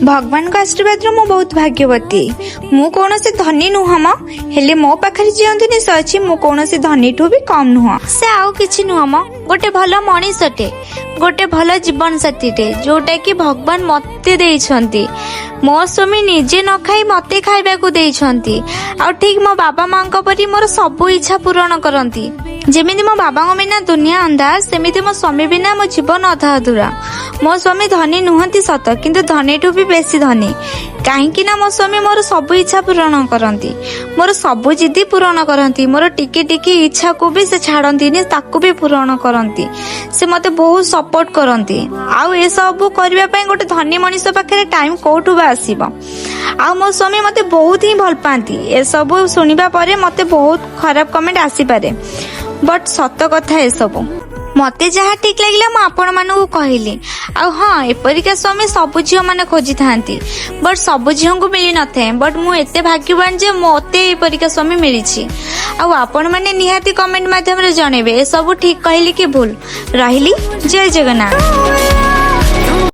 ଭଗବାନଙ୍କ ଆଶୀର୍ବାଦରୁ ମୁଁ ବହୁତ ଭାଗ୍ୟବତୀ। ମୁଁ କୌଣସି ଧନୀ ନୁହଁ ମ, ହେଲେ ମୋ ପାଖରେ ଯେଉଁ ଜିନିଷ ଅଛି, ମୁଁ କୌଣସି ଧନୀଠୁ ବି କମ୍ ନୁହଁ। ସେ ଆଉ କିଛି ନୁହଁ ମ, ଗୋଟେ ଭଲ ମଣିଷଟେ, ଗୋଟେ ଭଲ ଜୀବନ ସାଥୀଟେ, ଯୋଉଟା କି ଭଗବାନ ମତେ ଦେଇଛନ୍ତି। ମୋ ସ୍ୱାମୀ ନିଜେ ନ ଖାଇ ମତେ ଖାଇବାକୁ ଦେଇଛନ୍ତି। ଆଉ ଠିକ ମୋ ବାବା ମାଙ୍କ ପରି ମୋର ସବୁ ଇଚ୍ଛା ପୂରଣ କରନ୍ତି। ଯେମିତି ମୋ ବାବାଙ୍କ ବିନା ଦୁନିଆ ଅନ୍ଧାର, ସେମିତି ମୋ ସ୍ୱାମୀ ବିନା ମୋ ଜୀବନ ଅଧା ଅଧୁରା। ମୋ ସ୍ୱାମୀ ଧନୀ ନୁହନ୍ତି ସତ, କିନ୍ତୁ ଧନୀଠୁ ବି ବେଶୀ ଧନୀ। କାହିଁକି ନା ମୋ ସ୍ୱାମୀ ମୋର ସବୁ ଇଚ୍ଛା ପୂରଣ କରନ୍ତି, ମୋର ସବୁ ଜିଦି ପୂରଣ କରନ୍ତି। ମୋର ଟିକେ ଟିକେ ଇଚ୍ଛାକୁ ବି ସେ ଛାଡନ୍ତିନି, ତାକୁ ବି ପୂରଣ କରନ୍ତି। ସେ ମତେ ବହୁତ ସପୋର୍ଟ କରନ୍ତି। ଆଉ ଏସବୁ କରିବା ପାଇଁ ଗୋଟେ ଧନୀ ମଣିଷ ପାଖରେ ଟାଇମ କୋଉଠୁ ବା ଆସିବ? ଆଉ ମୋ ସ୍ୱାମୀ ମତେ ବହୁତ ହିଁ ଭଲ ପାଆନ୍ତି। ଏସବୁ ଶୁଣିବା ପରେ ମତେ ବହୁତ ଖରାପ କମେଣ୍ଟ ଆସିପାରେ, ବଟ୍ ସତ କଥା ଏସବୁ। ମତେ ଯାହା ଠିକ ଲାଗିଲା, ମୁଁ ଆପଣମାନଙ୍କୁ କହିଲି। ଆଉ ହଁ, ଏପରିକା ସ୍ୱାମୀ ସବୁ ଝିଅମାନେ ଖୋଜିଥାନ୍ତି, ବଟ୍ ସବୁ ଝିଅଙ୍କୁ ମିଳିନଥାଏ। ବଟ୍ ମୁଁ ଏତେ ଭାଗ୍ୟବାନ ଯେ ମତେ ଏପରିକା ସ୍ୱାମୀ ମିଳିଛି। ଆଉ ଆପଣମାନେ ନିହାତି କମେଣ୍ଟ ମାଧ୍ୟମରେ ଜଣେଇବେ, ଏସବୁ ଠିକ କହିଲି କି ଭୁଲ। ରହିଲି, ଜୟ ଜଗନ୍ନାଥ।